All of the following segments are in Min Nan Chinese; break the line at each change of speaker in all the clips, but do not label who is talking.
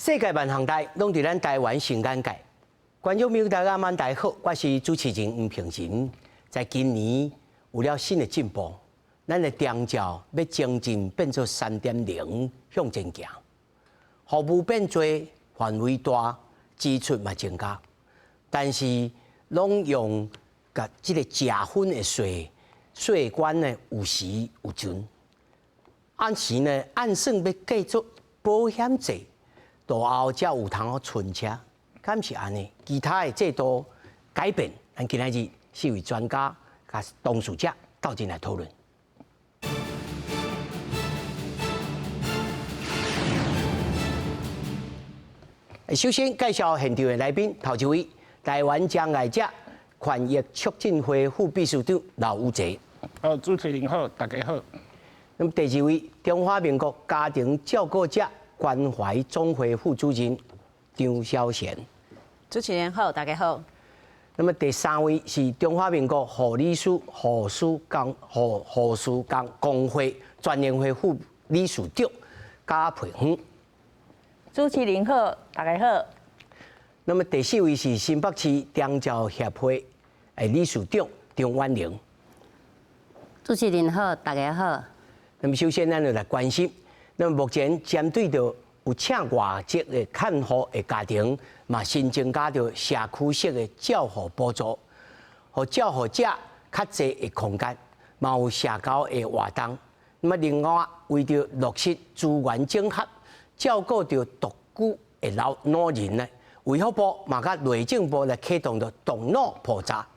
世界萬項代攏佇咱台灣新眼界。觀眾朋友大家晚大好，我是主持人吳平仁。在今年有了新的進步，咱的長照欲精進變做3.0向前行，服務變多，範圍大，支出嘛增加，但是攏用共這个食薰的稅稅關呢有時有陣，按時呢按算欲繼續保險制，到後才有通好存車，敢是按呢？其他的制度改變，咱今仔日四位專家佮當事者鬥陣來討論。首先介紹現場的來賓，頭一位台灣障礙者權益促進會副秘書長劉宇哲。
好，主持人好，大家好。
那麼第二位，中華民國家庭照顧者關懷總會副主任張小賢。
主持人好，大家好。
那麼第三位是中華民國護理師護士工護護士工工會全聯會副理事長賈培芳。
主持人好，大家好。
那麼第四位是新北市長照協會的理事長張婉玲。
主持人好，大家好。
那麼首先，咱就來關心，那麼目前針對著有請外籍的看護的家庭，嘛新增加著社區式的照護補助，予照護者較濟的空間，嘛有社交的活動。那麼另外，為著落實資源整合，照顧著獨居的老老人呢，衛福部嘛佮內政部來啟動著動腦普查，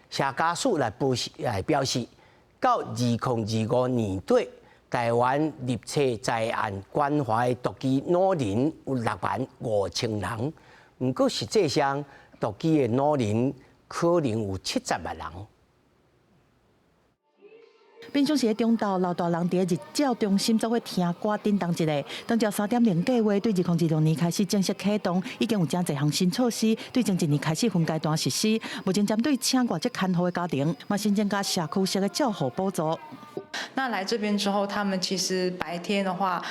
社家署來表示來表示，到2025年底，台灣入冊在案關懷獨居老人有6萬5千人，毋過實際上獨居的老人可能有70萬人。
平常時佇中晝，老大人佇日照中心做伙聽歌叮當一下。長照3.0計劃對2026年開始正式啟動，已經有誠濟項新措施，對前一年開始分階段實施。目前針對請外籍看護的家庭，嘛新增加社區式的照護補助。
那來這邊之後，他們其實白天的話，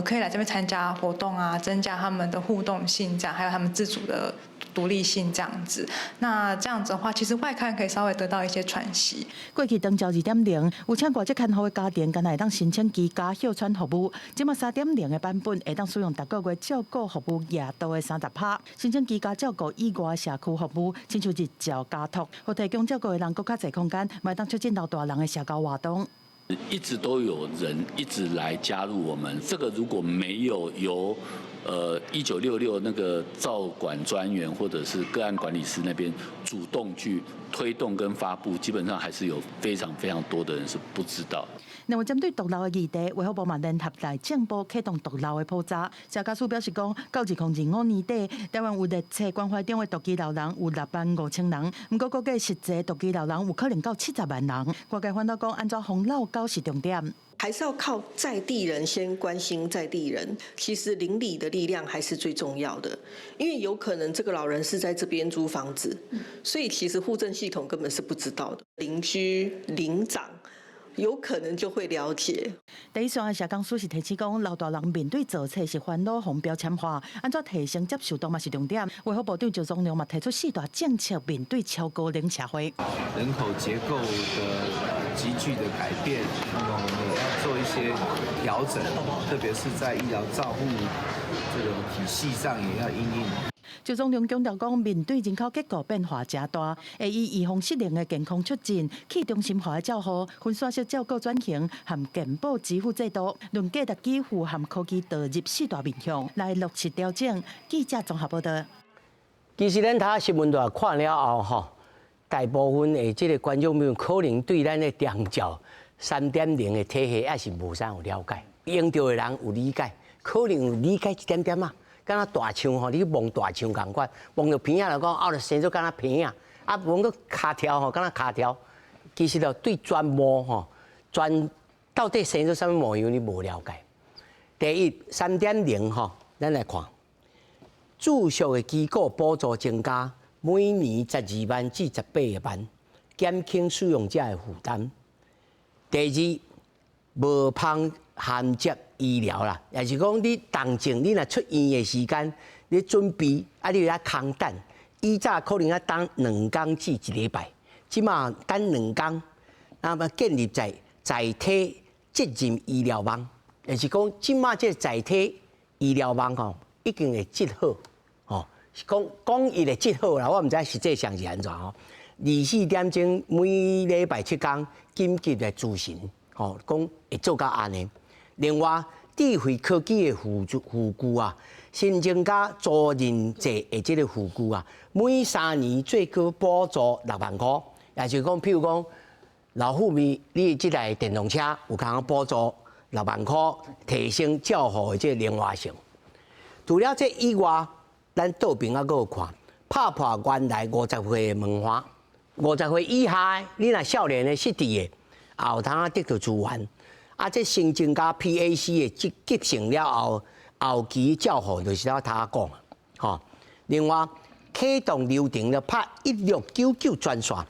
可以來這邊參加活動啊，增加他們的互動性，這樣還有他們自主的獨立性這樣子。那這樣子的話，其實外看可以稍微得到一些喘息。
過去長照2.0有請外籍看護的家庭，敢若會當申請居家歇喘服務。這馬3.0的版本會當使用逐個月照顧服務額度的30%，申請居家照顧以外的社區服務，親像日照家託，予提供照顧的人閣較濟空間，嘛會當促進老大人的社交活動。
一直都有人一直來加入我們，這個如果沒有由1966那個照管專員或者是個案管理師那邊主動去推動跟發布，基本上還是有非常非常多的人是不知道。
另外，針對獨老的議題，衛福部嘛聯合內政部啟動獨老的普查。社家署表示講，到2025年底，台灣有列冊關懷中的獨居老人有6萬5千人，毋過估計實際獨居老人有可能到70萬人。外界煩惱講，按怎防老狗是重點。
還是要靠在地人先關心在地人，其實鄰里的力量還是最重要的，因為有可能這個老人是在這邊租房子，所以其實戶政系統根本是不知道的。鄰居、鄰長有可能就會了解。
第一線的社工師是提醒講，老大人面對造冊是煩惱，予標籤化，按怎提升接受度嘛是重點。衛福部長趙宗良嘛提出四大政策，面對超高齡社會。
人口結構的急劇的改變，那麼我們也要做一些調整，特別是在醫療照護這個體系上也要因應。
趙宗良強調講，面對人口結構變化誠大，會以預防失能的健康促進、去中心化的照護、分散式照顧轉型和健保支付制度、論價值給付和科技導入四大面向來落實調整。記者綜合報道。
其實咱睇新聞台看了後，吼，大部分的這个觀眾朋友可能對咱的長照3.0的體系猶是無啥有了解，用著的人有理解，可能有理解一點點仔。敢若大象吼，你去摸大象仝款，摸著鼻仔來講，後來生做敢若鼻仔，啊，摸到跤條吼，敢若跤條。其實就對全部吼，全到底生做啥物模樣，你無了解。第一，3.0吼，咱來看，住宿的機構補助增加，每年12萬至18萬，減輕使用者的負擔。第二，無縫銜接醫療啦，也是講你重症，你若出院的時間，你準備啊，你愛空等。以早可能愛等2工至一禮拜，這馬等兩工，那麼建立在載體責任醫療網，也是講這馬這個載體醫療網吼，已經會織好，吼，是講講伊會織好啦，我毋知實際上是按怎吼。24點鐘每禮拜7工緊急的諮詢，吼，講會做到按呢。另外，智慧科技的輔助輔具啊，新增加租賃制的這個輔具啊，每3年最高補助6萬箍，也就是講，譬如講老婦咪，你這台電動車有通補助六萬箍，提升照護的這個靈活性。除了這以外，咱倒爿猶閣有看，拍破原來50歲的門檻，50歲以下，你若少年的失智的，也有通得到資源。啊，這新增加 PAC 的集集成了後，後期照護就是我頭仔講啊，吼。另外，啟動流程了，拍1699專線，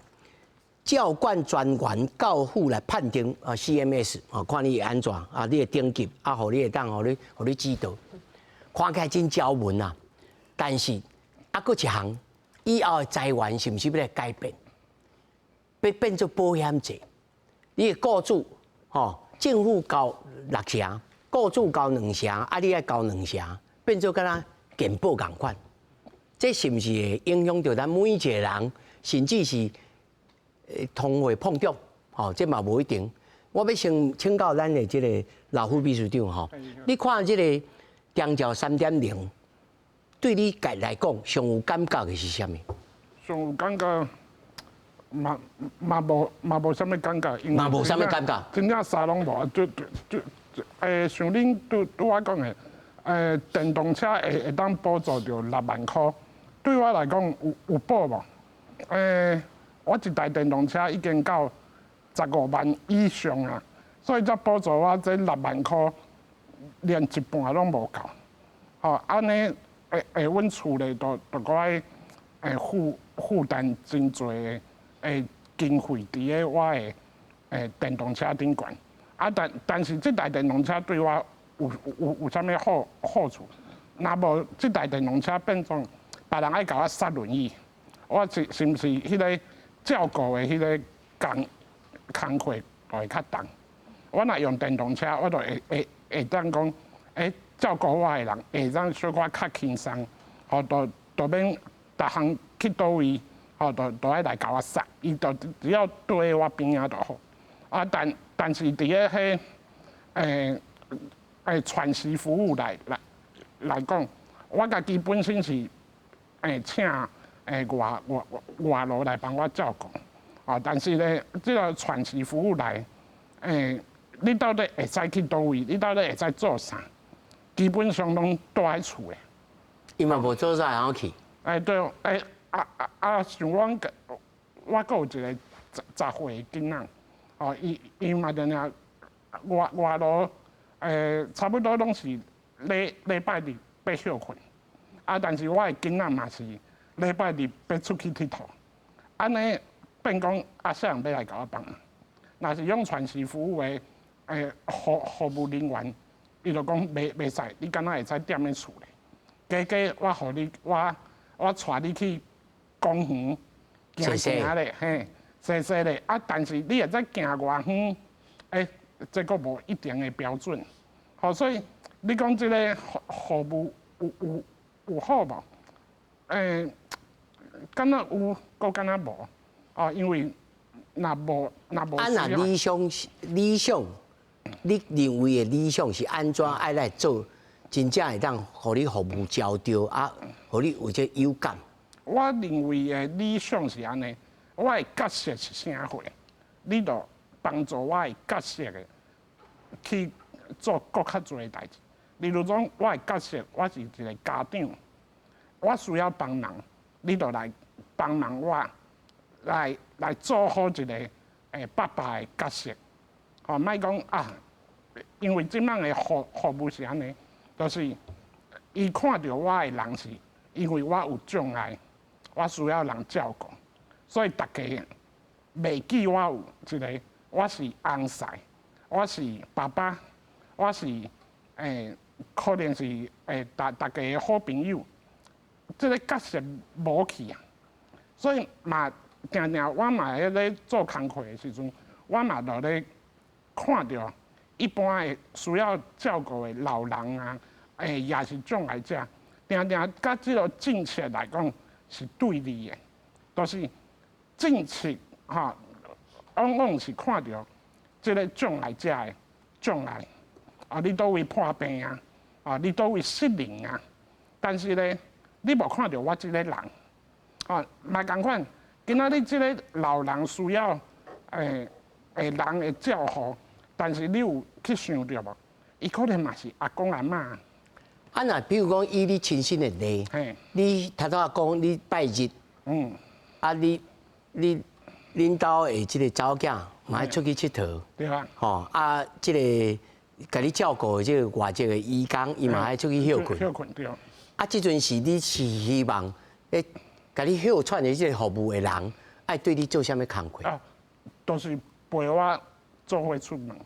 照管專員到府來判定啊 CMS 啊，看你會按怎啊，你的等級啊，予你會當予你予你指導。看起來真條文啊，但是啊，閣一項，以後的資源是毋是欲來改變？欲變做保險制，你的雇主吼，政府交六成，雇主交兩成，啊，你愛交兩成，變做敢若健保仝款，這是毋是會影響著咱每一個人，甚至是通貨膨脹？吼，這嘛無一定。我欲先請教咱的這個老副秘書長吼，你看這個長照3.0，對你家來講上有感覺的是啥物？
上有感覺。嘛嘛無嘛無啥物感覺，
嘛無啥物感覺，
真正啥攏無。就就就像恁拄拄仔講的，電動車會會當補助著六萬箍，對我來講有有補無？我一台電動車已經到15萬以上啊，所以才補助我這六萬箍，連一半攏無夠。吼，按呢會會阮厝內都都閣愛會負負擔真濟的。會經費佇咧我的電動車頂懸，啊但但是這台電動車對我有有有啥物好好處？若無這台電動車變做別人愛共我剎輪椅，我是是毋是彼個照顧的彼個工工課就會較重？我若用電動車，我就會會會當講，欸，照顧我的人會當小可較輕鬆，予就就免逐項去佗位。吼，就就愛來共我捒，伊就只要對我邊仔就好。啊，但但是佇咧彼傳時服務來來來講，我家己本身是請外外外勞來幫我照顧。啊，但是咧，這個傳時服務來，你到底會使去佗位？你到底會使做啥？基本上攏蹛佇厝的。
伊嘛無做啥會曉去。
欸對，欸。啊啊啊！像阮個，我閣有一個十十歲的囡仔，哦，伊伊嘛定定外外勞，差不多攏是禮禮拜日欲歇睏，啊，但是我的囡仔嘛是禮拜日欲出去𨑨迌，按呢變講啊，啥人欲來共我幫忙？若是用傳時服務的服服務人員，伊就講袂袂使，你敢若會使踮咧厝咧，加加我予你，我我帶你去公園行行咧，嘿，踅踅咧，啊！但是你會使行偌遠，欸，這閣無一定的標準，好，所以你講這個服服務有有有好無？欸，敢若有，閣敢若無，哦，因為若無若無。
啊，若理想理想，你認為的理想是按怎愛來做，真正會當予你服務周到啊，予你有這有感？
我認為的理想是按呢，我的角色是啥貨，你就幫助我的角色的去做閣較濟的代誌。例如講，我的角色我是一個家長，我需要幫忙，你就來幫忙我，來來做好一個爸爸的角色。吼，莫講啊，因為這擺的服服務是按呢，就是伊看著我的人是，因為我有障礙。我需要人照顧，所以逐家袂記我有一個，我是翁婿，我是爸爸，我是可能是逐逐家的好朋友，這个角色無去啊，所以嘛，定定我嘛喺咧做工課的時陣，我嘛就咧看著一般的需要照顧的老人啊，也是障礙者，定定佮這个政策來講是對立的，就是政策吼，往往是看著這个障礙者的障礙，啊，你佗位破病啊，啊，你佗位失能啊，但是咧，你無看著我這个人，啊，嘛仝款，今仔日這个老人需要人的照護，但是你有去想著無？伊可能嘛是阿公阿嬤。
啊，若比如講以你親身的例，你頭拄仔講你拜日，啊你你恁兜的這个查某囝嘛愛出去𨑨迌，吼啊，這个共你照顧的這个外籍的移工，伊嘛愛出去歇睏。
歇睏對。
啊，這陣時你是希望咧，共你歇喘的這个服務的人，愛對你做啥物工課？
啊，都是陪我做伙出門。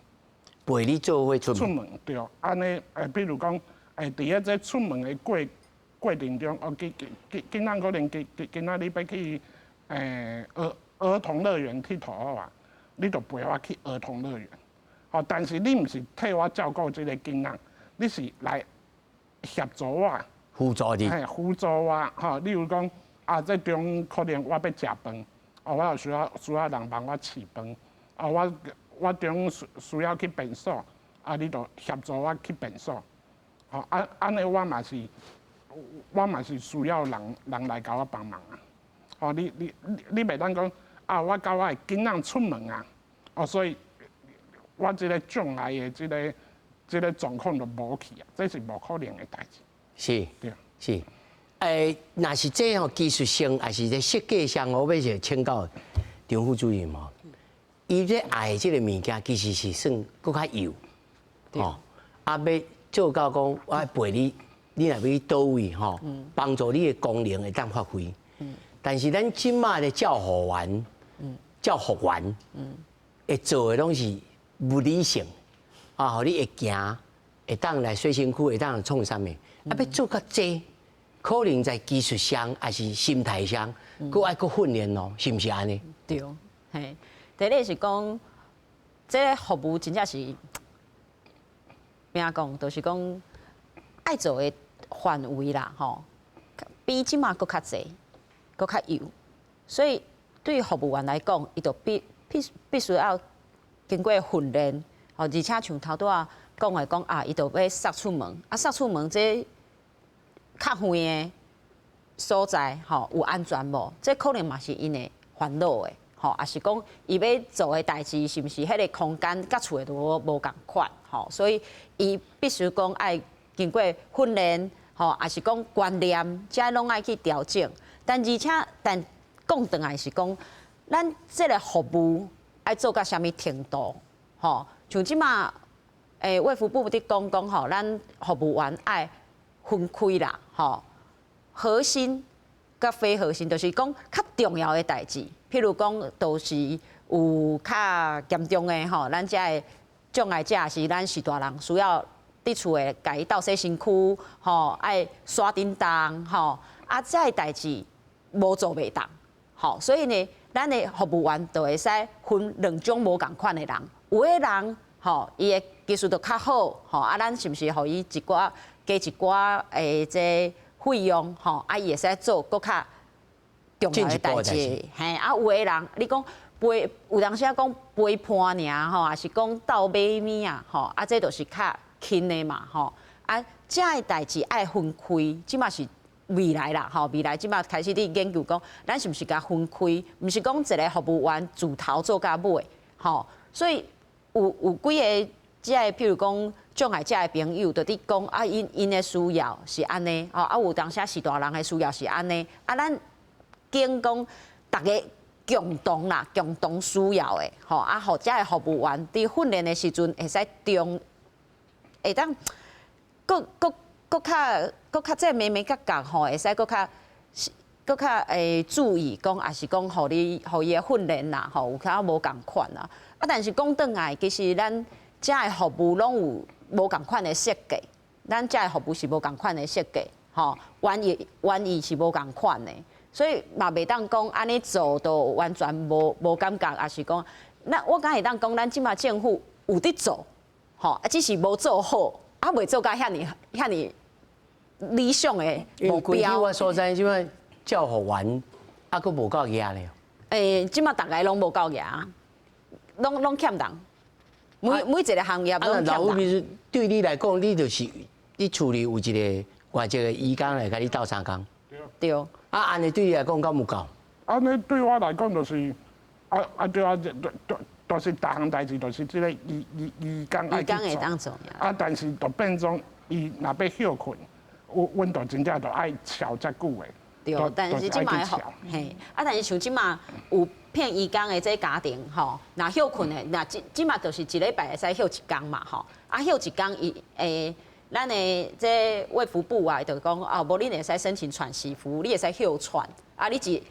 陪你做伙出門。
出門對，按呢，比如講，佇咧這出門的過程中，哦，今今今今仔可能今今今仔日欲去兒童樂園𨑨迌好啊，你就陪我去兒童樂園。吼，但是你毋是替我照顧這個囡仔，你是來協助我。
輔助你。
嘿，輔助我，吼，例如講，啊，這中可能我欲食飯，哦，我有需要人幫我飼飯，啊，我中需要去便所，啊，你就協助我去便所，吼，啊，按呢我嘛是需要人來共我幫忙啊，吼，你袂當講，啊，我佮我的囡仔出門啊，哦，所以我這个障礙的這个狀況就無去啊，這是無可能的代誌。對。
是，若是這項技術性，抑是這設計上，我欲是請教張副主任吼，伊這愛這个物件其實是算閣較幼，吼，啊，欲做到講，我愛陪你，你若欲去佗位吼，幫助你的功能會當發揮。但是咱這馬的照護員、照護員，會做的攏是物理性，啊，予你會行，會當來洗身軀，會當創啥物，啊，欲做較濟，可能在技術上，抑是心態上，閣愛閣訓練咯，是毋是按呢？
對，嘿，第一是講，這个服務真正是，欲按怎講，就是講愛做的範圍啦，吼，比這馬閣較濟，閣較幼，所以對服務員來講，伊就必須要經過訓練，吼，而且像頭拄仔講的講啊，伊就欲捒出門，啊，捒出門這較遠的所在，吼，有安全無？這可能嘛是𪜶的煩惱的，吼，抑是講伊欲做的代誌是毋是彼个空間佮厝的都無仝款，吼，所以伊必須講愛經過訓練，吼，抑是講觀念，這攏愛去調整。但而且，但講轉來是講，咱這个服務愛做到啥物程度？吼，像這馬，衛福部佇講講吼，咱服務員愛分開啦，吼，核心佮非核心，就是講較重要的代誌，譬如講，都是有較嚴重的吼，咱遮的障礙者是咱序大人需要佇厝的，共伊鬥洗身軀，吼，愛刷叮當，吼，啊，這个代誌無做袂當，吼，所以呢，咱的服務員就會使分兩種無仝款的人，有的人吼，伊的技術就較好，吼，啊，咱是毋是予伊一寡加一寡的這費用，吼，啊，伊會使做閣較重要的代誌，嘿，啊，有的人你講陪，有當時仔講陪伴爾吼，抑是講鬥買物仔，吼，啊，這就是較輕的嘛，吼，啊，這个代誌愛分開，這馬是未來啦，吼，未來這馬開始佇研究講，咱是毋是共分開？毋是講一个服務員自頭做到尾，吼，所以有幾个這个，譬如講障礙者的朋友，就佇講啊，𪜶的需要是按呢，吼，啊，有當時序大人的需要是按呢，啊，咱經講逐家共同啦，共同需要的，吼，啊，予遮的服務員佇訓練的時陣會使中，會當閣較這眉眉角角吼，會使閣較注意講，抑是講予你予伊的訓練啦，吼，有較無仝款啦。啊，但是講轉來，其實咱遮的服務攏有無仝款的設計，咱遮的服務是無仝款的設計，吼，原意是無仝款的，所以嘛袂當講按呢做就完全無感覺，抑是講，咱我敢會當講，咱這馬政府有佇做，吼，啊只是無做好，啊未做甲遐爾遐爾理想的目標。
我所在這馬照護員，啊，閣無夠額咧。
這馬逐个攏無夠額，攏欠人。每一個行業攏欠人。
對你來講，你就是你厝裡有一個外籍的移工來共你鬥相共。
對。
啊，按呢對你來講敢有夠？
按呢對我來講就是，啊啊對啊，就是逐項代誌，就是這個移工愛去做。啊，但是就變做伊若欲歇睏，阮就真正就愛喬遮久的。
對，但是這馬吼，嘿，啊，但是像這馬有聘移工的這家庭吼，若歇睏的，若這馬就是一禮拜會使歇一工嘛吼，啊，歇一工伊咱的這衛福部啊，就講啊，無恁會使申請喘息服務，你會使歇喘，啊，你一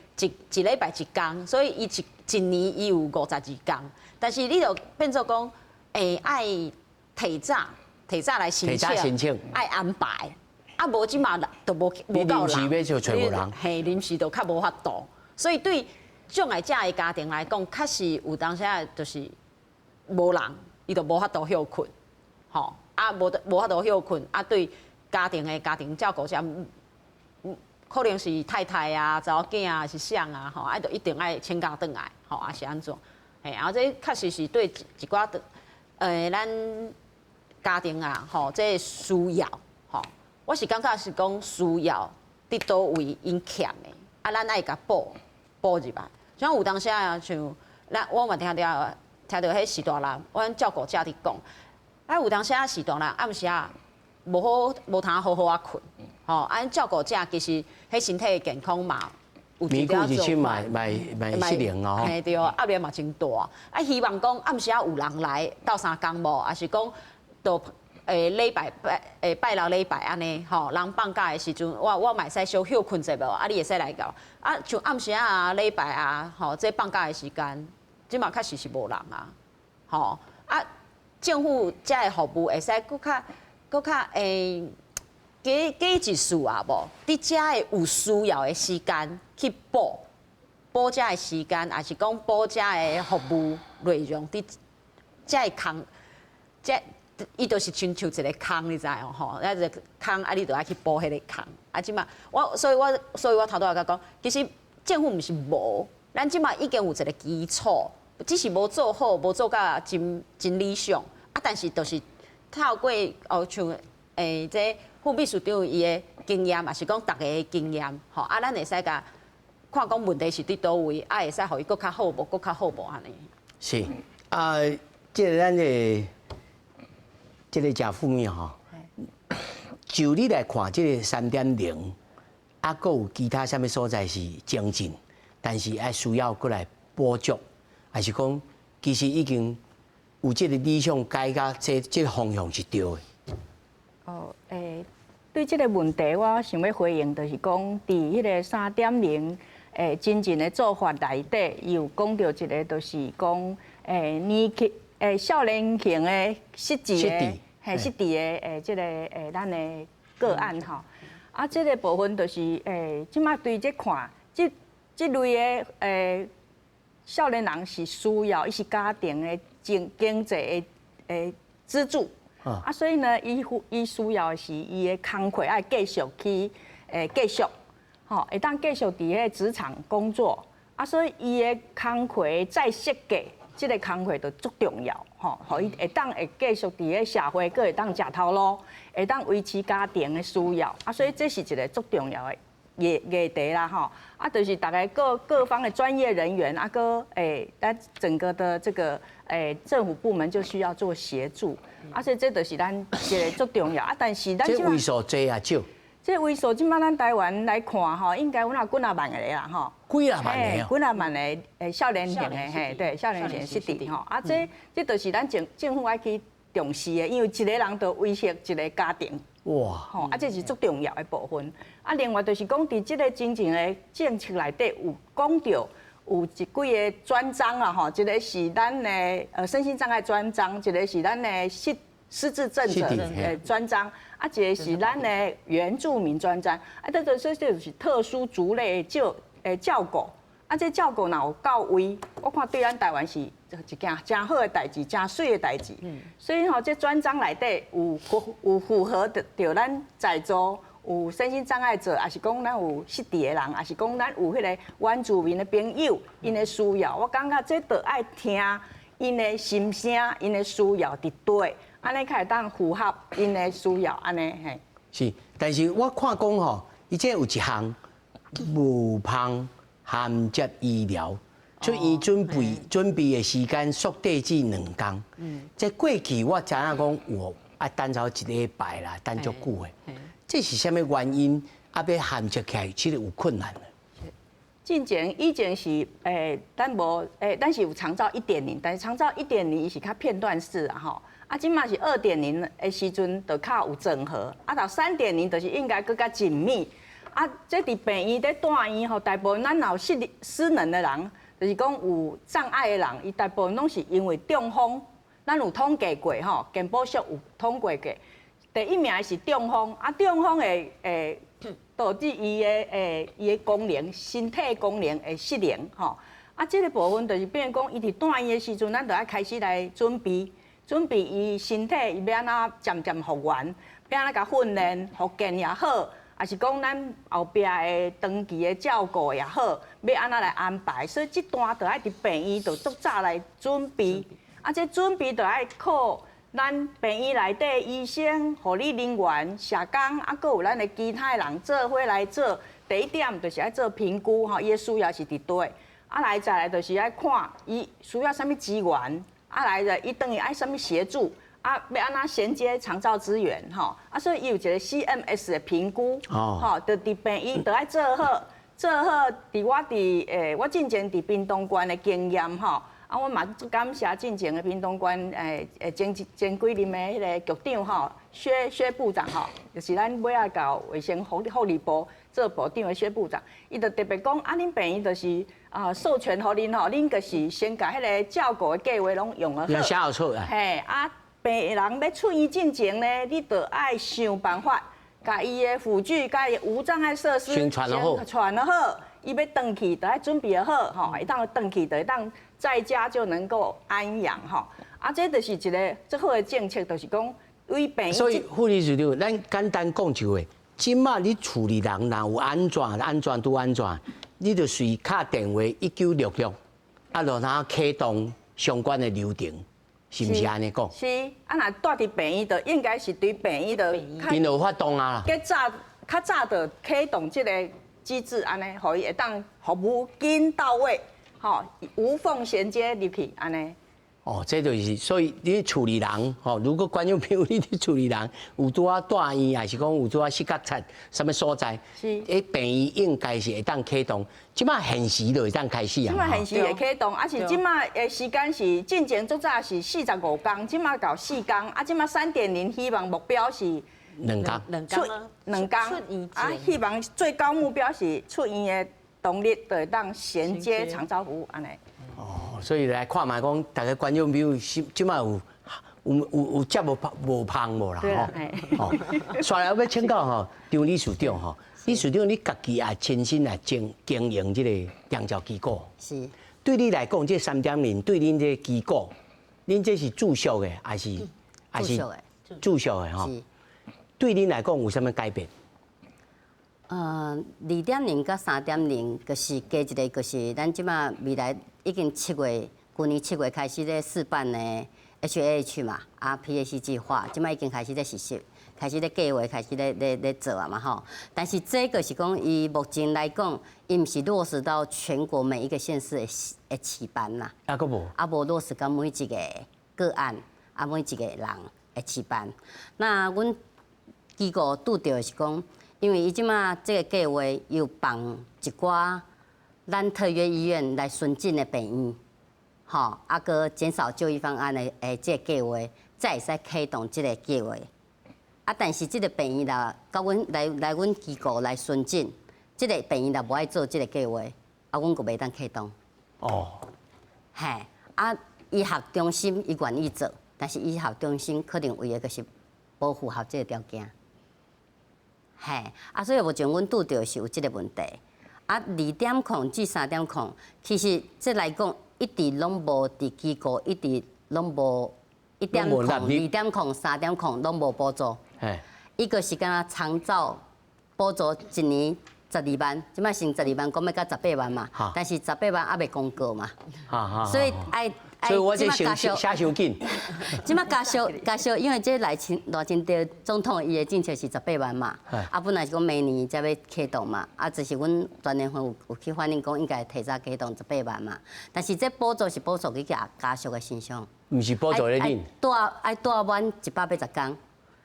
禮拜一工，所以伊一年伊有52工，但是你就變做講，愛提早來申請，愛安排。啊，無這馬就無夠人，
臨時欲就揣無人，
嘿，臨時就較無法度，所以對障礙者的家庭來講，確實有當時就是無人，伊就無法度歇睏，吼，啊，無法度歇睏，啊，對家庭的家庭照顧者，可能是太太啊、查某囝啊，是誰啊，吼，啊，就一定愛請假轉來，吼，啊是按怎？嘿，啊，這確實是對一寡咱家庭啊，吼，這需要，吼。我是感覺是講需要佇佗位𪜶欠的，啊，咱愛共補入來。像有當時啊，像咱我嘛聽著彼序大人，阮照顧者佇講，啊，有當時啊，序大人暗時啊無通好好仔睏，吼，啊，照顧者其實彼身體健康嘛有一寡
做，嘛失靈哦，
嘿對，壓力嘛真大。啊，希望講暗時啊有人來鬥相共無，抑是講都。禮拜拜拜六禮拜按呢吼，人放假的時陣，我嘛會使小歇睏者無，啊，你會使來到。啊，像暗時啊、禮拜啊，吼，這放假的時間，這馬確實是無人啊，吼啊，政府遮的服務會使閣較加一次啊無？佇遮的有需要的時間去補遮的時間，抑是講補遮的服務內容，佇遮的空這。伊就是親像一個空，你知無吼？啊，一個空啊，你就愛去補彼個空。啊，這馬我，所以我頭拄仔共講，其實政府毋是無，咱這馬已經有一個基礎，只是無做好，無做甲真真理想。啊，但是就是透過哦，像這副秘書長伊的經驗，抑是講逐家的經驗，吼啊，咱會使共看講問題是佇佗位，啊，會使予伊閣較好無，閣較好無按呢？
是啊，這個咱的。這個賈副秘吼，就你來看，這個3.0，啊，閣有其他啥物所在是精進，但是愛需要閣來補足，還是講其實已經有這個理想改革，這個方向是對的。
哦，對這個問題，我想欲回應，就是講，佇彼个3.0真正的做法內底，伊有講著一個，就是講年輕少年型的失智的。嘿，失智的這个咱的個案吼，啊，這个部分就是這馬對這看，這類的少年人是需要，伊是家庭的經濟的支柱，啊，所以呢，伊需要的是伊的工課愛繼續去繼續，吼，會當繼續佇彼个職場工作，啊，所以伊的工課再設計。這个工課就足重要，吼，予伊會當會繼續佇咧社會，閣會當食頭路，會當維持家庭的需要，啊，所以這是一個足重要的議題啦，吼，啊，就是逐家各方的專業人員，啊，閣咱整個的這個政府部門就需要做協助，啊，所以這就是咱一個足重要，啊，但是咱
這位數濟抑少？
這位數這馬咱台灣來看吼，應該阮有幾若萬個啦吼。
幾若萬個
幾若萬個少年型的嘿，對，少年型失智吼。啊，這就是咱政府愛去重視的，因為一個人就威脅一個家庭。哇！吼，啊，這是足重要的部分。啊，另外就是講，佇這個真正的政策內底有講著有一幾个專章啊，吼，一個是咱的身心障礙專章，一個是咱的失失智症者的專章，啊，一个是咱的原住民專章，啊，這個這就是特殊族類的照顧，啊，這照顧若有到位，我看對咱台灣是一件誠好的代誌，誠媠的代誌。所以吼，這專章內底有符合著咱在座有身心障礙者，抑是講咱有失智的人，抑是講咱有彼個原住民的朋友，𪜶的需要，我感覺這著愛聽𪜶的心聲，𪜶的需要佇佗，按呢較會當符合𪜶的需要，按呢嘿。
是，但是我看講吼，伊這有一項無縫銜接醫療，出院準備的時間縮短至2工。這過去我知影講有啊，等著一禮拜啦，等足久的。這是啥物原因？啊，欲銜接起來，其實有困難。
進前以前是咱無咱是有長照1.0，但是長照一點零伊是較片段式啊吼。啊，這馬是2.0的時陣，就較有整合。啊，到3.0就是應該閣較緊密。啊，這佇病院咧住院吼，大部分咱若有失能的人，就是講有障礙的人，伊大部分攏是因為中風。咱有統計過吼，健保署有統計過。第一名是中風，啊，中風會導致伊的功能、身體功能會失能吼。啊，這個部分就是變講，伊佇住院的時陣，咱就愛開始來準備，準備伊身體伊欲按怎漸漸復原，欲按怎共訓練、復健也好，抑是講咱後壁的長期的照顧也好，欲按怎來安排。所以這段就愛佇病院就足早來準備，啊，這準備就愛靠咱病院內底醫生、護理人員、社工，啊，閣有咱的其他的人做伙來做。第一點就是愛做評估，吼，伊的需要是佇佗。啊，來再來就是愛看伊需要啥物資源，啊來著伊轉去愛啥物協助，啊，欲按怎銜接長照資源，吼，啊，所以伊有一個 CMS 的評估，吼，就佇病院就愛做好，做好。佇我佇我進前佇屏東縣的經驗，吼。啊，我嘛足感謝進前的屏東縣前幾任的彼個局長吼，薛部長吼，就是咱尾仔到衛生福利部做部長的薛部長，伊就特別講，啊，恁病院就是啊，授權予恁吼，恁就是先共彼個照顧的計劃攏用予好。
寫好出來。
嘿，啊，病人欲出院進前呢，你就愛想辦法，共伊的輔具、共伊無障礙設施
先傳好，
傳好，伊欲轉去，就愛準備好，吼，會當轉去就會當在家就能夠安養吼。啊，這就是一個足好的政策，就是講對病院。
所以護理師長，咱簡單講一句話，這馬你厝裡人若有按怎按怎拄按怎，你就隨敲電話1966，啊，就通啟動相關的流程，是毋是按呢講？
是，啊，若蹛佇病院，就應該是對病院就。
𪜶就有發動啊。
較早較早就啟動這個機制，按呢，予伊會當服務緊到位，吼，無縫銜接入去，按呢。
哦，這就是所以你厝裡人吼，如果觀眾朋友你佇厝裡人有拄仔住院，抑是講有拄仔失覺察啥物所在，病院應該是會當啟動，這馬現時就會當開始啊。
這馬現時會啟動，啊是這馬的時間是進前足早是45工，這馬到4工，啊這馬3.0希望目標是
2工，2
工，2
工，啊希望最高目標是出院的當日就會當銜接長照服務按呢。
哦，所以來看覓講，逐家觀眾朋友，這馬有接無縫無啦吼。哦，紲來欲請教吼，張理事長吼，理事長你家己也親身來經營這個長照機構。
是。
對你來講，這3.0對恁這個機構，恁這是住宿的，還是
還是
住宿的吼？對恁來講有啥物改變？2.0
佮3.0，就是加一個，就是咱這馬未來已經7月，舊年7月開始咧試辦的 HAH 嘛，啊 PAC 計劃，這馬已經開始咧實施，開始咧計劃，開始咧做啊嘛吼。但是這個是講，伊目前來講，伊毋是落實到全國每一個縣市的市辦啦。
啊，閣無？
啊，無落實到每一個個案，啊，每一個人的市辦。那阮機構拄著的是講，因為伊這馬這個計劃有放一寡咱特約醫院來巡診的病院，吼，啊，閣減少就醫方案的這個計劃，才會使啟動這個計劃。啊，但是這個病院若佮阮來阮機構來巡診，這個病院若無愛做這個計劃，啊，阮閣袂當啟動。
哦。
嘿，啊，醫學中心伊願意做，但是醫學中心可能為的就是無符合這个條件。嘿，啊，所以目前阮拄著是有這个問題。啊，2.0至3.0，其實這來講一直攏無佇機構，一直攏無1.0、2.0、3.0攏無補助。伊個是敢若長照補助一年十二萬，這擺先十二萬，講欲到十八萬嘛，但是十八萬猶未公告嘛，所以愛
所以我這先寫傷緊。
這擺家屬家屬，因為這賴清賴清德總統伊的政策是十八萬嘛，啊本來是講明年才欲啟動嘛，啊就是阮全聯會有去反映講應該提早啟動十八萬嘛，但是這補助是補助去家家屬的身上，
毋是補助咧恁，
帶愛帶滿180工，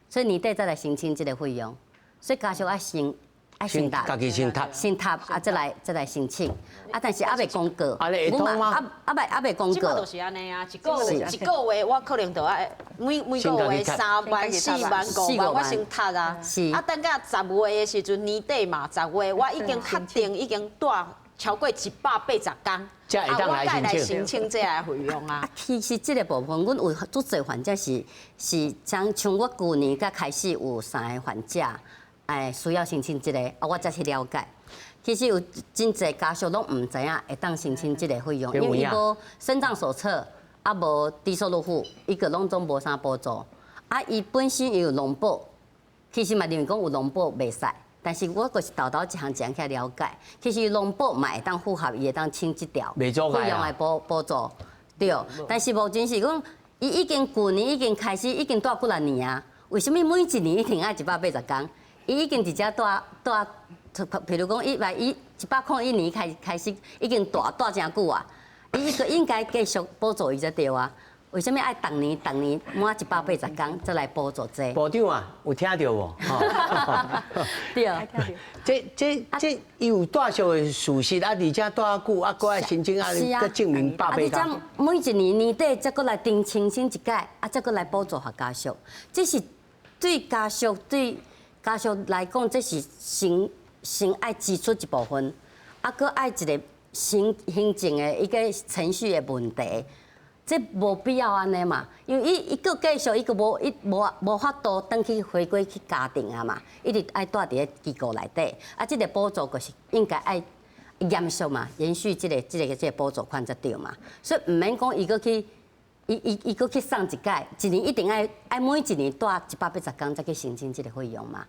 所以年底才來申請這个費用，所以家屬愛先。愛先答，
家己先答，
先答啊，再來申請，啊，但是猶未公告，
按呢會通嗎？
猶未公告。
這擺就是按呢啊，一個月我可能就愛每個月3萬、4萬、5萬，我先讀啊。啊，等到10月的時陣，年底嘛，十月我已經確定已經帶超過180工，
啊，
我才來申請這个費用啊。
啊，其實這个部分，阮有足濟患者是像我舊年才開始有三个患者。哎，需要申請這个，啊，我才去了解。其實有真濟家屬攏毋知影會當申請這个費用，因為伊無身障手冊，啊無低收入戶，伊個攏總無啥補助。啊，伊本身伊有農保，其實嘛認為講有農保袂使，但是我閣是沓沓一項一項去了解。其實農保嘛會當符合，伊會當請這條費用的補助，對。但是目前是講，伊已經舊年已經開始，已經蹛幾若年啊，為啥物每一年一定愛180工？伊已經佇遮蹛蹛，譬如講，伊來伊101年開始已經蹛蹛誠久啊，伊閣應該繼續補助伊才對啊。為啥物愛逐年逐年滿180工才來補助這個？
部長啊，有聽著無？
對。
這伊有蹛俗的事實啊，而且蹛久啊，閣愛申請啊，閣證明百八工。
每一年年底才閣來重申請一擺，啊，才閣來補助予家屬。這是對家屬對。家屬來講，這是先先愛支出一部分，啊，閣愛一个行行政的一个程序的問題，這無必要按呢嘛。因為伊伊閣繼續，伊閣無伊無無法度轉去回歸去家庭啊嘛，一直愛蹛佇咧機構內底。啊，這个補助就是應該愛延續嘛，延續這个補助款才對嘛。所以毋免講伊閣去，伊伊伊閣去送一擺，一年一定愛愛每一年蹛180工才去申請這个費用嘛。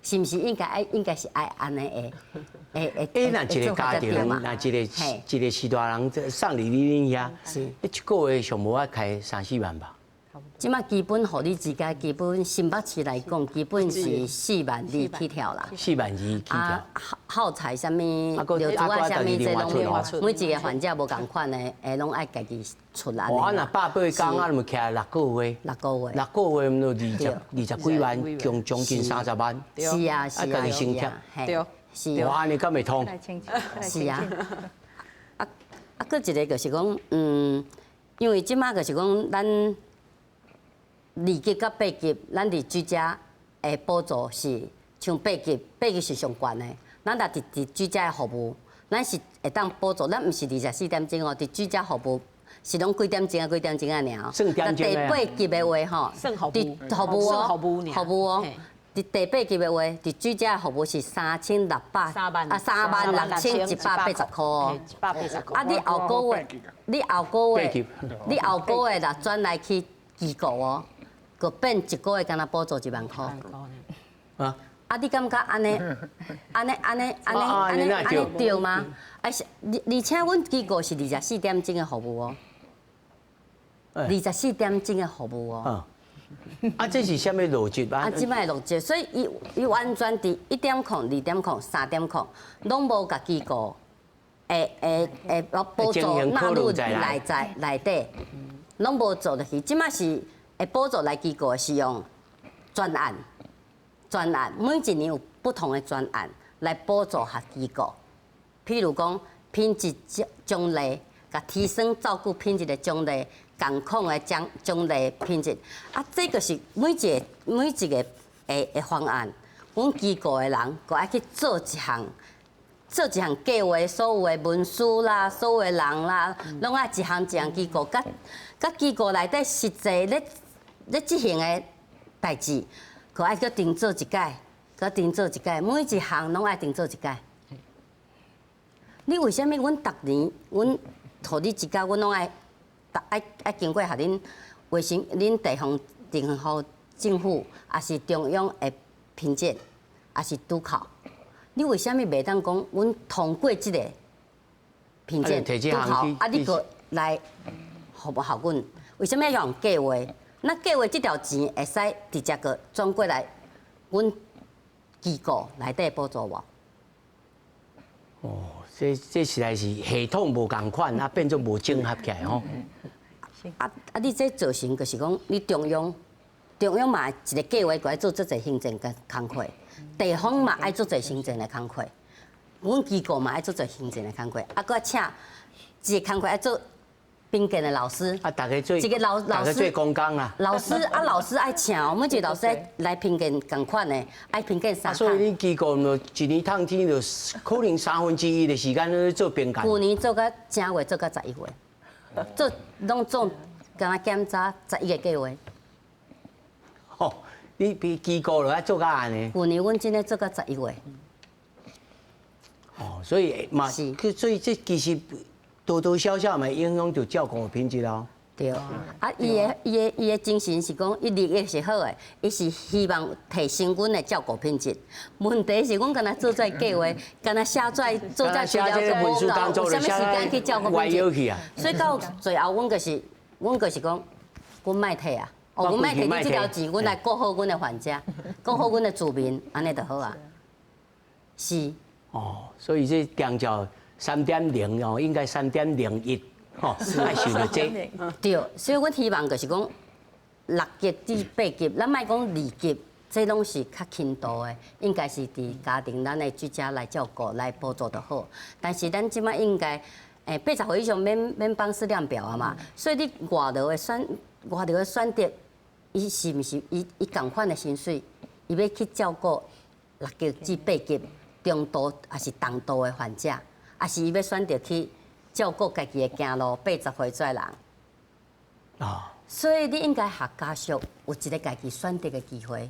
是毋是應該愛應該是愛按呢會會
會？欸，若一个家庭，若一個一个序大人送佇你恁遐，一个月上無愛開三四萬吧？
這擺基本護理之家，基本新北市來講，基本是4萬2起跳啦。
4萬2起跳。
啊，耗材啥物，尿珠啊啥物，這攏每一个患者無仝款的，會攏愛家己出來。
哦，啊，若百八工啊，咪徛六個月。
六個月。
六個月毋就二十幾萬，將近30萬。
是啊是啊。
啊，家己先貼。
對。
是。哇，按呢敢會通？
是啊。啊啊，閣一个就是講，因為這擺就是講咱。2級佮8級，咱佇居家的補助是像八級，八級是上懸的。咱若佇居家的服務，咱是會當補助，咱毋是24點鐘哦，佇居家服務是攏幾點鐘啊？幾點鐘啊？爾。
那
第八級的話吼，佇服務哦，服務哦，佇第八級的話，佇居家的服務是3600啊，36,180箍哦。啊，你後個月，你後個月，你後個月若轉來去機構哦。閣變一個月，敢若補助1萬箍。啊！啊，你感覺按呢？按呢？按呢？按呢？按呢？按呢對嗎？啊是，而且阮機構是24點鐘的服務哦。24點鐘的服務哦。
啊，這是啥物邏輯啊？
啊，這擺邏輯，所以伊伊完全佇1.0、2.0、3.0，攏無共機構會會會補助納入內在內底，攏無做落去。這擺是。會補助來機構是用專案，專案每一年有不同的專案來補助予機構。譬如講品質獎勵，共提升照顧品質的獎勵，共款的獎獎勵品質。啊，這個是每一个每一个的方案，阮機構的人閣愛去做一項做一項計劃，所有的文書啦，所有的人啦，攏愛一項一項機構，佮佮機構內底實際咧咧執行的代誌，閣愛閣重做一擺，閣重做一擺，每一項攏愛重做一擺。你為啥物阮逐年，阮予你一工，阮攏愛愛愛經過予恁衛生、恁地方地方政府，抑是中央的評鑑，抑是督考？你為啥物袂當講阮通過這個評鑑督考，啊，你閣來服務予阮？為啥物要用計劃？那計劃這條錢會使直接閣轉過來，阮機構內底補助無？
哦，這這實在是系統無仝款，啊變做無整合起來吼。
啊啊！你這造成就是講，你中央中央嘛一個計劃過來做這濟行政的工課，地方嘛愛做濟行政的工課，阮機構嘛愛做濟行政的工課，啊，閣請一個工課愛做評鑑的老師，
啊，逐家做
一個老老師
做公工啊，
老師啊，老師愛請，每一個老師愛來評鑑仝款的，愛評鑑三。
所以恁機構一年通天就可能三分之一的時間咧做評鑑。
舊年做到正月做到11月，做攏總敢若檢查11個計劃。
吼，你比機構就愛做到按呢？
舊年阮真的做到11月。
哦，所以嘛，所以這其實多多少少嘛影響著照顧的品質咯。
對，啊，伊的伊的伊的精神是講，伊立意是好的，伊是希望提升阮的照顧品質。問題是，阮敢若做這計劃，敢若寫這做這資料就無夠，有啥物時間去照顧品質？所以到最後，阮就是，阮就是講，阮莫提啊，哦，阮莫提你這條錢，阮來顧好阮的患者，顧好阮的住民，按呢就好啊。是。
哦，所以這長照3.0哦，應該3.01。吼，愛想著這。
對，所以阮希望就是講6級至8級，咱莫講2級，這攏是較輕度的，應該是佇家庭咱的居家來照顧、來補助就好。但是咱這擺應該，80歲以上免免放適量表啊嘛，所以你外勞的選外勞的選擇，伊是毋是伊伊仝款的薪水，伊欲去照顧6級至8級中度抑是重度的患者，抑是伊欲選擇去照顧家己的行路80歲這人，所以你應該予家屬有一個家己選擇的機會，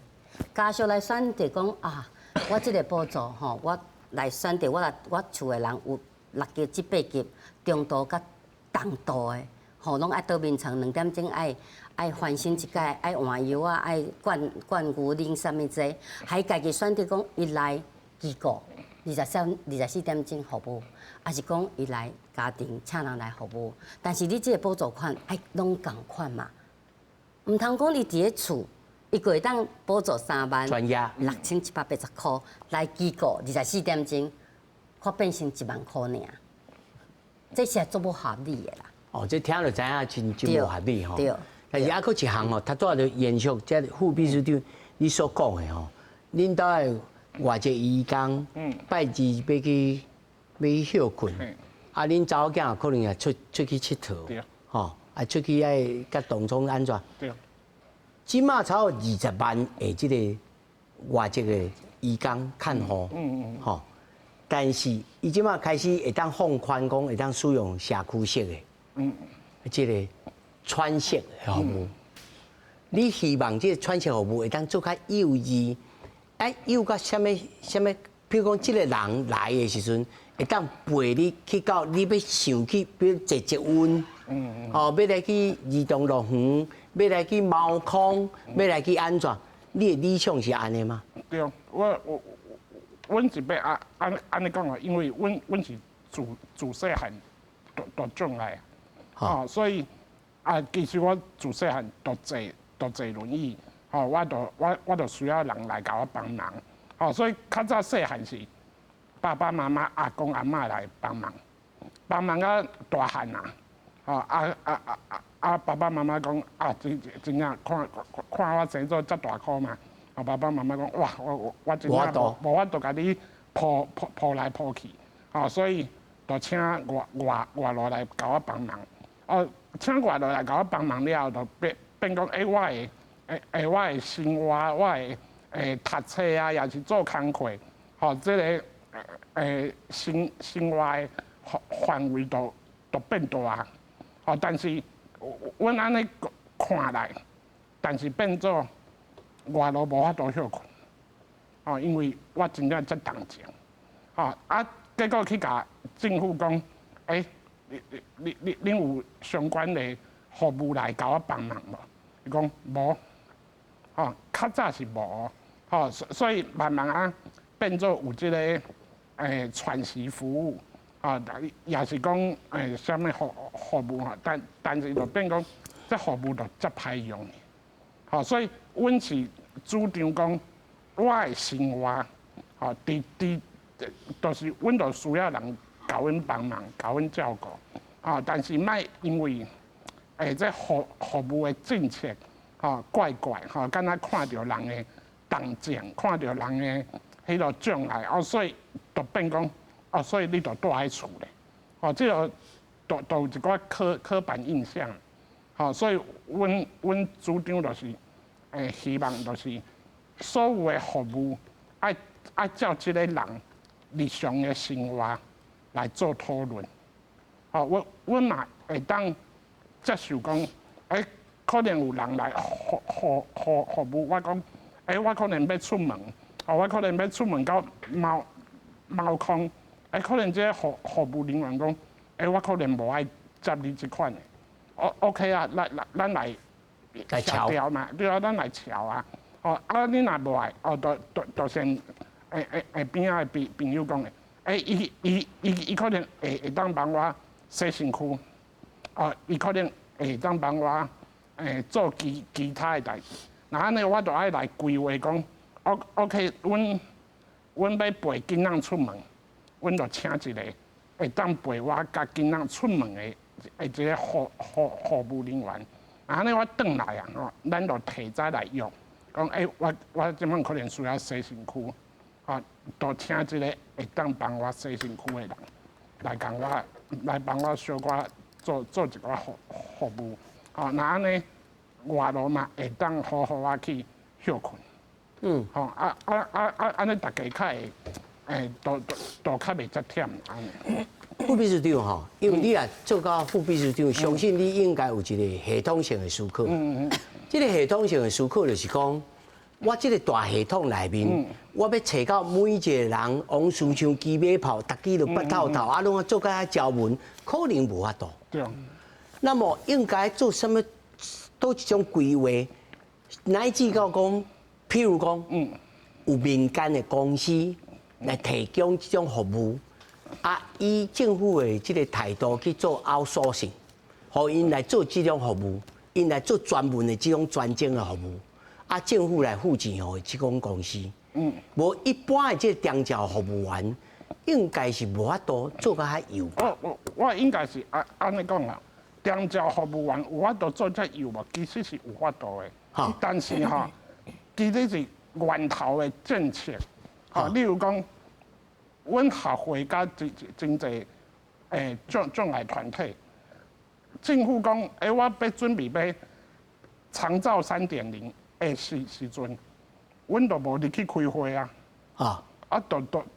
家屬來選擇講啊，我這個補助吼，我來選擇我來我厝的人有6級至8級中度佮重度的，吼，攏愛倒眠床2點鐘愛愛翻身一擺，愛換藥啊，愛灌灌牛奶啥物這，還家己選擇講伊來機構23、24點鐘服務，抑是講伊來家庭請人來服務，但是你這個補助款愛攏仝款嘛，毋通講伊佇咧厝，伊閣會當補助3萬6780箍來機構24點鐘，卻變成1萬箍爾，這是足無合理的啦。
哦，這聽就知影真真無合理吼。
對。
但是猶閣一項吼，頭拄仔就延續這副秘書長你所講的吼，恁兜的外籍移工，拜二欲去欲去歇睏，啊，恁查某囝可能也出出去𨑨迌，吼，啊，出去愛佮同窗按怎？
對。
這馬才有20萬的這個外籍的移工看護，吼，但是伊這馬開始會當放寬，講會當使用社區式的，這個喘息的服務。你希望這個喘息服務會當做較幼稚？哎，幼到啥物啥物？比如講，這個人來的時陣，會當陪你去到你欲想去，比如坐捷運，哦，欲來去兒童樂園，欲來去貓空，欲來去按怎？你的理想是按呢嗎？
對，我我阮是欲按按按呢講啊，因為阮阮是自自細漢就就轉來，哦，所以啊，其實我自細漢就坐就坐輪椅。吼，我就我我就需要人來共我幫忙，吼，所以較早細漢是爸爸媽媽、阿公阿嬤來幫忙，幫忙到大漢啊，吼啊啊啊啊！爸爸媽媽講啊，真真正看看我生做遮大箍嘛，啊爸爸媽媽講哇，我我我真正無無法度共你抱抱抱來抱去，吼，所以就請外外外勞來共我幫忙，哦，請外勞來共我幫忙了後，就變變講欸，我會。欸欸，我的生活，我的欸讀冊啊，抑是做工課，吼，這個生活的范围都变大啊。吼，但是阮按呢看來，但是變做外勞無法度歇睏，哦，因為我真正遮動靜，吼啊，結果去共政府講，欸，你恁有相關的服務來共我幫忙無？伊講無，吼，較早是無，吼，所以慢慢啊變做有這个喘息服務，啊，也是講啥物服務吼，但是就變講這服務就遮歹用，吼，所以阮是主張講，我的生活，吼，佇就是阮就需要人共阮幫忙，共阮照顧，吼，但是莫因為這服務的政策，吼，怪怪，吼，敢若看著人的動靜，看著人的彼個障礙，哦，所以就變講，哦，所以你就蹛佇厝咧，哦，這個都有一寡刻板印象，吼，所以阮主張就是，希望就是所有的服務愛照這個人日常的生活來做討論，吼，阮嘛會當接受講，可能有人來服務，我講，我可能欲出門，哦，我可能欲出門到貓空，可能這個服務人員講，我可能無愛接你這款的，OK 啊，咱來協調嘛，對啊，咱來喬啊，哦，啊，你若無愛，哦，就像邊仔的朋友講的，伊可能會當幫我洗身軀，哦，伊可能會當幫我做其他的代誌，那按呢我就愛來規劃講，OK，阮欲陪囡仔出門，阮就請一個會當陪我佮囡仔出門的一個服務人員。按呢我轉來啊，吼，咱就提早來約，講我這擺可能需要洗身軀，啊，就請一個會當幫我洗身軀的人來共我來幫我小可做一寡服務，哦，那按呢外勞嘛會當好好仔去歇睏。吼啊啊啊啊！按呢大家較會，都較袂遮忝按呢。
副秘書長吼，因為你若做到副秘書長，相信你應該有一個系統性的思考。這個系統性的思考就是講，我這個大系統內面，我欲揣到每一個人，王思像雞尾炮，逐家都捌透透，啊，攏做甲遐招文，可能無法度。那麼應該做啥物？佗一種規劃，乃至到講，譬如講，有民間的公司來提供這種服務，啊，以政府的這個態度去做 outsourcing，予𪜶來做這種服務，𪜶來做專門的這種專精的服務，啊，政府來付錢予這種公司。無一般的這個長照服務員，應該是無法度做甲較幼。
我應該是按呢講啦，長照服務員有法度做遮幼無？其實是有法度的。但是吼，其實是源頭的政策。吼，例如講，阮學會佮真濟障礙團體，政府講，我欲準備欲長照3.0的時陣，阮就無入去開會啊。啊，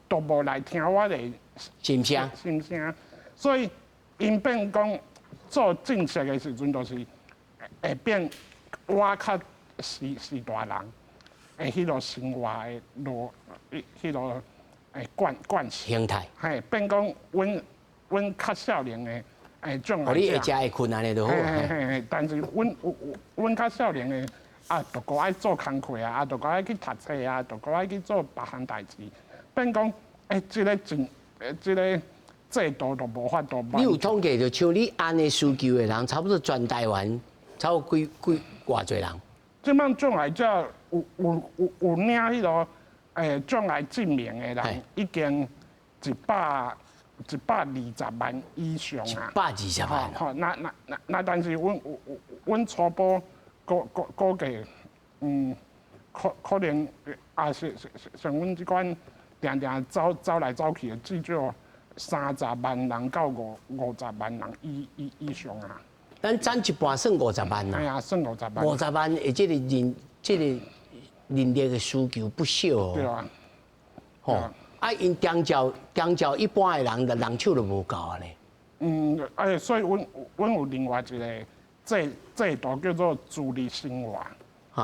都無來聽我的
心聲。
心聲，所以𪜶變講做政策的時陣，就是會變我較是大人的彼個生活的路，彼個慣
形態。
嘿，變講阮較少年的障礙者。
哦，你會食會睏按呢就好。
嘿嘿嘿，但是阮較少年的啊，就閣愛做工課啊，啊，就閣愛去讀冊啊，就閣愛去做別項代誌。變講，這個政，這個制度就無法度。
你有統計就像你按呢需求的人，差不多全台灣，差不多幾偌濟人？
這擺障礙者有領彼個障礙證明的人，已經120萬以上啊！120
萬。
吼，那，但是阮初步估計，可能也是像阮這款定定走來走去的，至少30萬人到50萬人以上啊。
咱佔一半算五十萬啦。
係啊，算五十萬。
50萬的這個人力的需求不少哦。
對啊。
吼，啊，𪜶長照長照一般的人，人手就無夠啊咧。
嗯，所以阮有另外一個制度叫做自立生活。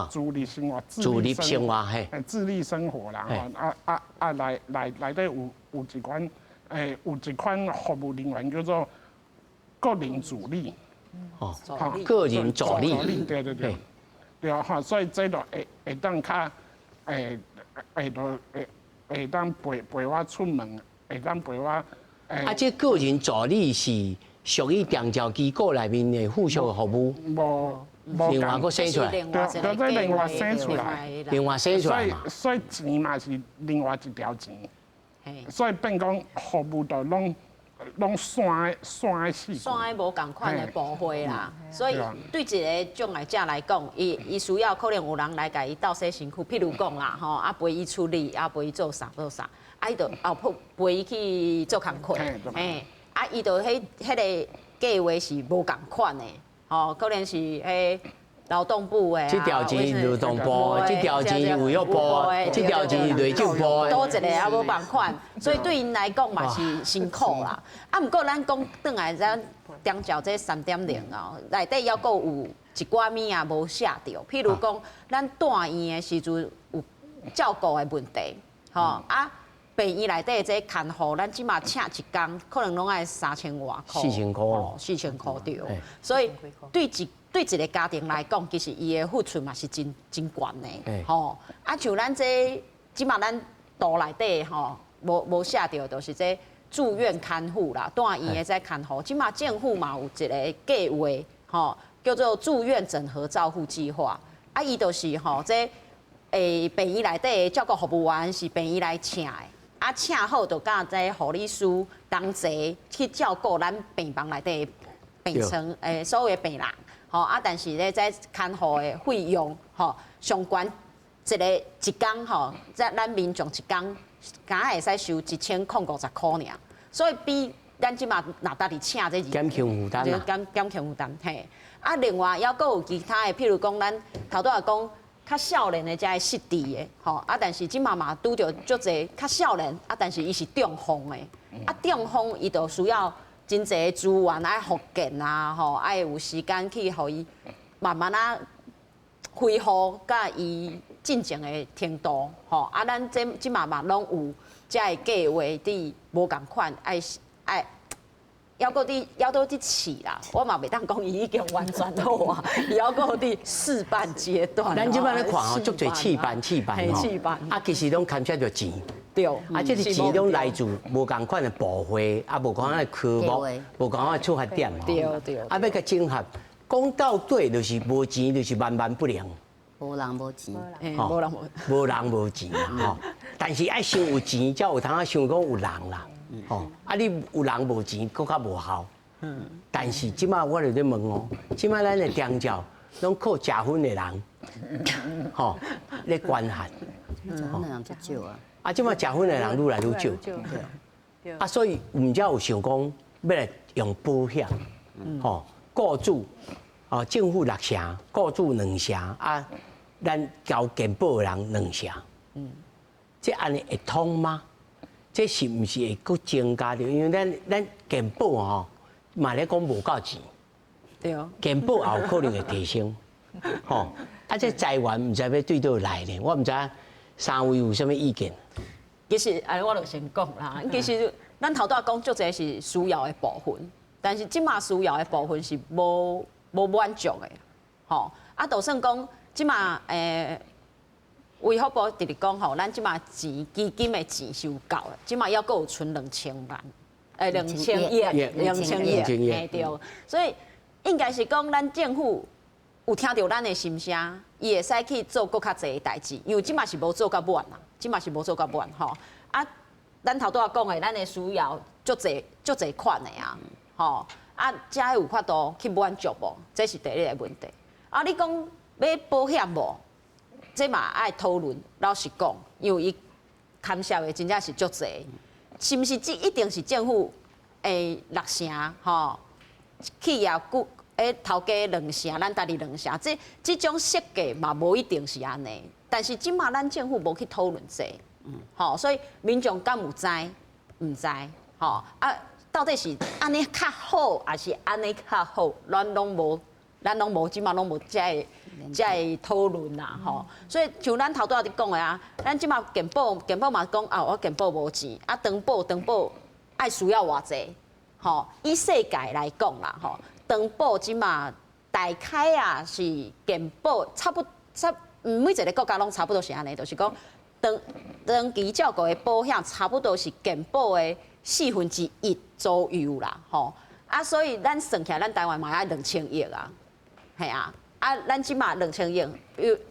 自立生活，
自立生活嘿，
自立生活啦吼，啊內底有一款服務人員叫做個人助理。
哦，個人助理。
對對對，對啊，吼，所以這就會當較會會就會會當陪陪我出門，會當陪我。
啊，這個人助理是屬於長照機構內面的附屬服務。
無。
另外閣生出來，
對，對，另外生出來，
另外生出來。
所以錢嘛是另外一條錢，所以變講服務就攏散散死。
散無仝款的部會啦，所以對一個障礙者來講，伊需要可能有人來共伊鬥洗身軀，譬如講啦，吼，啊陪伊處理，啊陪伊做啥做啥，啊伊就後陪伊去做工課，嘿，啊伊就彼個計劃是無仝款的。哦，可能是彼勞動部的。
這條錢勞動部，這條錢衛福部，這條錢內政部。
佗一個也無仝款，所以對𪜶來講嘛是辛苦啦。啊，毋過咱講轉來咱長照這3.0哦，內底猶閣有一寡物仔無寫著，譬如講，咱蹛院的時陣有照顧的問題，吼啊，病院內底這看護，咱這馬請一工可能攏愛三千外箍，
4000箍。
4000箍對。所以對一個家庭來講，其實伊的付出嘛是真真懸的，吼。啊，像咱這這馬咱圖內底吼，無寫著，就是這住院看護啦，蹛院的這看護，這馬政府嘛有一個計劃，吼，叫做住院整合照護計劃。啊，伊就是吼，這病院內底的照顧服務員是病院來請的。啊，請好就佮這護理師同齊去照顧咱病房內底的病床，所有的病人，吼啊，但是咧，這看護的費用，吼，上懸一個一工吼，這咱民眾一工，敢會使收1050箍爾，所以比咱這馬若家己請這
減輕負擔啊，
減輕負擔，嘿。啊，另外猶閣有其他的，譬如講咱頭拄仔講。較少年的才會失智的，吼啊！但是這馬嘛拄著足濟較少年啊，但是伊是中風的，啊中風伊就需要真濟資源愛復健啊，吼，愛有時間去予伊慢慢仔恢復佮伊進前的程度，吼啊！咱這這馬嘛攏有這个計劃佇無仝款愛愛。猶閣佇猶閣佇試啦，我嘛袂當講伊已經完全好啊，伊猶閣佇試辦階段。
咱這擺咧看吼，足濟試辦試辦吼，啊，其實攏牽涉著錢。
對。
啊，這個錢攏來自無仝款的部會，啊，無仝款的科目，無仝款的出發點。
對對。
啊，欲共整合，講到底就是無錢，就是萬萬不能。
無人無錢。
無人無。
無人無錢吼，但是愛先有錢，才有通啊想講有人啦。吼，啊！你有人無錢，閣較無效。但是這擺我就咧問哦，這擺咱的長照攏靠食薰的人，吼咧管轄。
食薰的人足少啊。
啊，這擺食薰的人愈來愈少。啊，所以毋才有想講欲來用保險，吼，雇主哦，政府六成，雇主兩成，啊，咱交健保的人兩成。這按呢會通嗎？這是毋是會閣增加著？因為咱健保吼，嘛咧講無夠錢。
對哦。
健保也有可能會提升，吼。啊，這財源毋知欲對佗來呢？我毋知三位有啥物意見？
其實，哎，我就先講啦。其實，咱頭拄仔講足濟是需要的部分，但是這馬需要的部分是無滿足的，吼。啊，就算講這馬衛福部直直講吼，咱這馬錢基金的錢是有夠的，這馬猶閣有存2000萬，2000億，2000億，嘿對。所以應該是講，咱政府有聽著咱的心聲，伊會使去做閣較濟的代誌，因為這馬是無做甲滿啦，這馬是無做甲滿吼。啊，咱頭拄仔講的，咱的需要足濟足濟款的啊，吼啊，這有法度去滿足無？這是第一個問題。啊，你講欲保險無？這嘛愛討論，老實講，因為伊牽涉的真正是足濟，是毋是？這一定是政府的六成吼，企業股頭家兩成，咱家己兩成，這種設計嘛無一定是按呢。但是這馬咱政府無去討論這個。吼，所以民眾敢有知？毋知，吼啊，到底是按呢較好，抑是按呢較好？咱攏無，咱攏無，這馬攏無遮个遮个討論啦，吼。所以像咱頭拄仔佇講的啊，咱這馬健保健保嘛講啊，我健保無錢，啊，長保長保愛需要偌濟，吼。以世界來講啦，吼，長保這馬大概啊是健保差不差，每一个國家攏差不多是按呢，就是講長長期照顧的保險差不多是健保的1/4左右啦，吼。啊，所以咱算起來，咱台灣嘛愛2000億啊，係啊，啊，咱這馬2000億，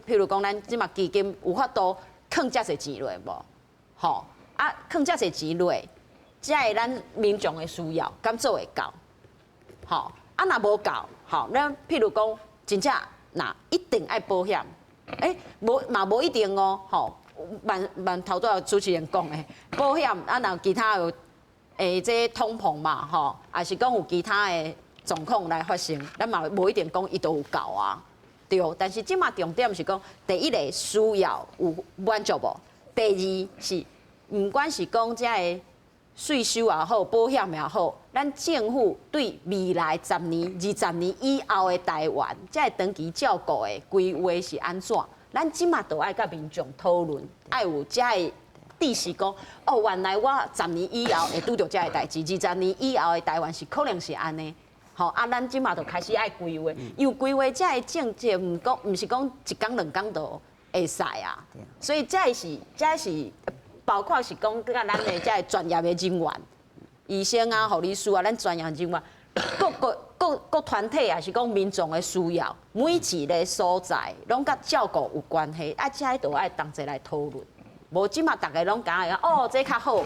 譬如講，咱這馬基金有法度囥遮濟錢落無？吼，啊，囥遮濟錢落，才會咱民眾的需要敢做會到？吼，啊，若無夠，吼，咱譬如講，真正若一定愛保險，欸，無嘛無一定哦，吼，萬萬頭拄仔主持人講的，保險啊，若其他有。欸，這通膨嘛，吼，抑是講有其他的狀況來發生，咱嘛無一定講伊都有夠啊，對。但是這馬重點是講，第一个需要有滿足無？第二是，毋管是講這个稅收也好，保險也好，咱政府對未來十年、20年以後的台灣，這个長期照顧的規劃是按怎？咱這馬都愛佮民眾討論，愛有這个。知識講哦，原來我十年以後會拄著這个代誌，20年以後的台灣是可能是按呢。吼啊，咱這馬就開始愛規劃，因為規劃這个政策，毋講毋是講一工兩工就會使啊。所以這个是這个是包括是講佮咱的這个專業的人員，醫生啊、護理師啊，咱專業人員，各個各各團體也是講民眾的需要，每一个所在攏佮照顧有關係，啊，這个都愛同齊來討論。無，這馬逐个攏講哦，這較好，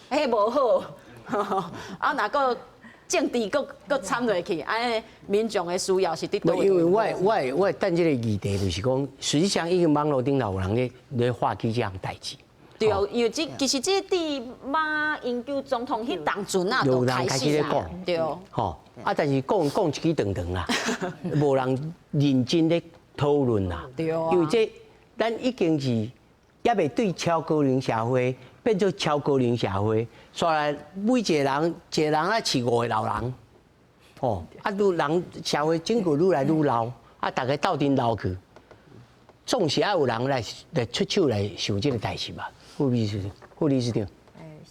彼無好，啊，若閣政治閣閣摻落去，按呢民眾的需要是佇佗位？
因為我等這个議題就是講，實際上已經網路頂頭有人咧咧發起這項代誌。
對，因為這其實這佇馬英九總統彼當陣啊，就開始咧講。對。
吼，啊，但是講講一支長長啦，無人認真咧討論啦。
對啊。
因為這咱已經是。猶未對超高齡社會變做超高齡社會，煞來每一個人一個人愛飼五個老人，吼啊，愈人社會整個愈來愈老，啊，逐家鬥陣老去，總是愛有人來來出手來想這个代誌吧？副秘書長，副理事長。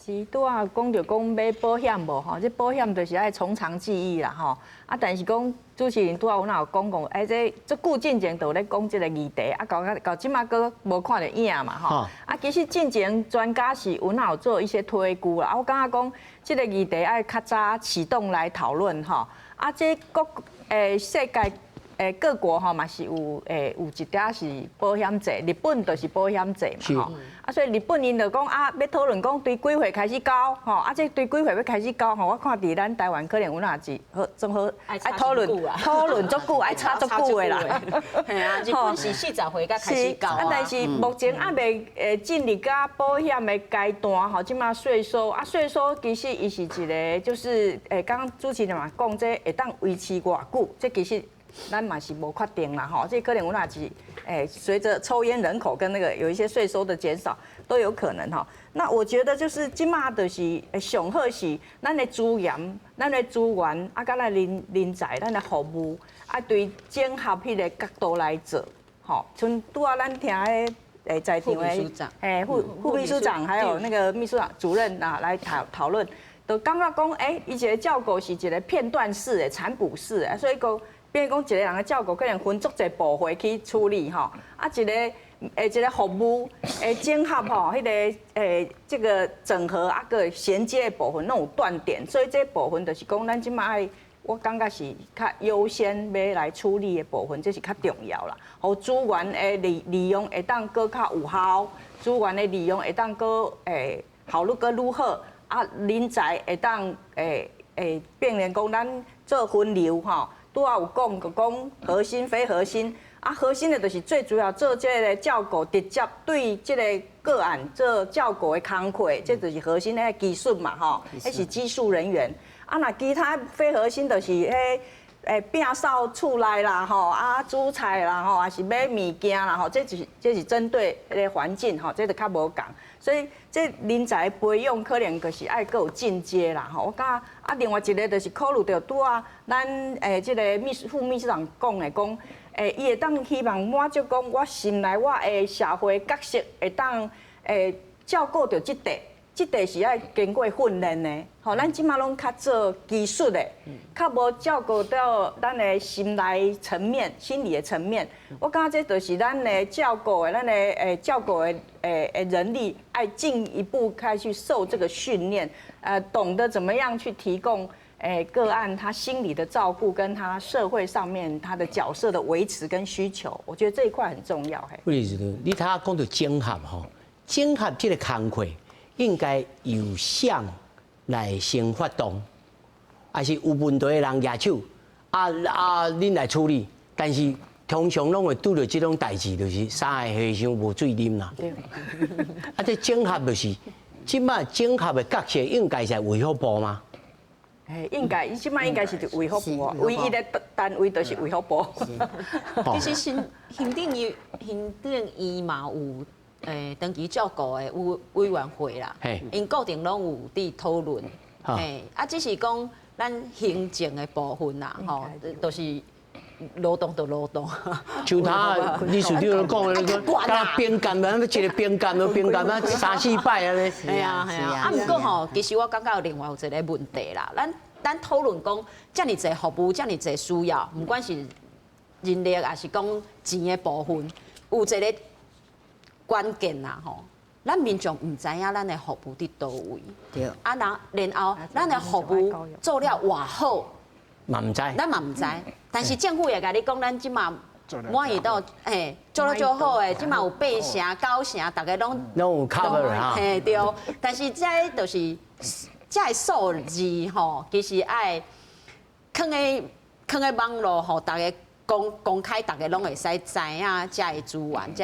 是拄仔講著講買保險無吼？這保險就是愛從長計議啦吼。啊，但是講主持人拄仔有哪有講講，欸，這足久進前就咧講這个議題，啊，到到這馬閣無看著影嘛吼。啊，其實進前專家是有哪有做一些推估啦。啊，我感覺講這个議題愛較早啟動來討論吼。啊，這國欸世界欸各國吼嘛是有欸有一寡是保險制，日本就是保險制嘛吼。啊，所以日本𪜶就講啊，欲討論講對幾歲開始交吼，啊，這對幾歲欲開始交吼，我看佇咱台灣可能有哪是好正好愛討論討論足久，愛吵足久的啦。
係啊，日本是40歲才開始交
啊。但是目前猶未會進入到保險的階段吼，這馬稅收啊，稅收其實伊是一个就是欸，剛剛主持人嘛講這會當維持偌久，這其實咱嘛是無確定啦吼，這可能有哪是欸，隨著抽菸人口跟那個有一些稅收的減少都有可能吼。那我覺得就是這馬就是上好是咱的資源、咱的資源啊，佮咱人人才、咱的服務啊，對整合彼个角度來做吼。像拄仔咱聽彼欸在場的欸副副秘書長還有那個秘書長主任啊來討討論，就感覺講欸，伊一个照顧是一个片段式的、殘補式的，所以講。變講一个人的照顧可能分足濟部會去處理吼，啊一个欸一个服務的整合吼，彼个欸這个整合啊閣銜接的部分攏有斷點，所以這部分就是講咱這馬愛，我感覺是較優先欲來處理的部分，這是較重要啦。予資源的利利用會當閣較有效，資源的利用會當閣欸效率閣愈好，啊人才會當欸欸變成講咱做分流吼。拄仔有講，就講核心非核心，啊，核心的就是最主要做這个照顧，直接對這个個案做照顧的工課，這就是核心的技術嘛，吼，彼是技術人員。啊，若其他非核心就是彼摒掃厝內啦，吼啊煮菜啦，吼，抑是買物件啦，吼，這是針對彼个環境吼，這就較無仝。所以這人才培養可能就是愛閣有進階啦，吼。我感覺啊，另外一个就是考慮著拄仔咱這个秘書副秘書長講的講，伊會當希望滿足講我心內我的社會角色會當照顧著這塊。這塊是愛經過訓練的，吼，咱這馬攏較做技術的，較無照顧到咱的心內層面、心理的層面。我感覺這就是咱的照顧的、咱的照顧的人力，愛進一步開去受這個訓練，懂得怎麼樣去提供個案他心理的照顧，跟他社會上面他的角色的維持跟需求，我覺得這一塊很重要。嘿，
傅理事長，你頭講到整合吼，整合這個工課應該由誰來先發動，還是有問題的人舉手，啊，恁來處理。但是通常攏會拄著這種代誌，就是三个和尚無水啉啦。啊，這整合就是，這馬整合的角色應該是衛福部嗎？
應該，伊這馬應該是佇衛福部，唯一的單位就是衛福部。
其實行政院嘛有長期照顧的委員會啦，𪜶固定攏有佇討論，啊，只是講咱行政的部分啦，吼，就是勞動就勞動。
像他理事長講的，敢若兵幹，一个兵幹，兵幹啊，三四擺按呢。
係啊係啊，啊，毋過吼，其實我感覺有另外有一个問題啦，咱討論講遮爾濟服務，遮爾濟需要，毋管是人力抑是講錢的部分，有一个關鍵啦吼，咱民眾毋知影咱的服務佇佗位，啊，然後咱的服務做了偌好，
嘛毋知，
咱嘛毋知，但是政府會共你講，咱這馬滿意度，嘿，做了足好的，這馬有八成、九成，逐家攏
攏有 cover 哈，
嘿對，但是這就是這个數字吼，其實愛囥佇網路吼，逐家公開，逐家攏會使知影這个資源、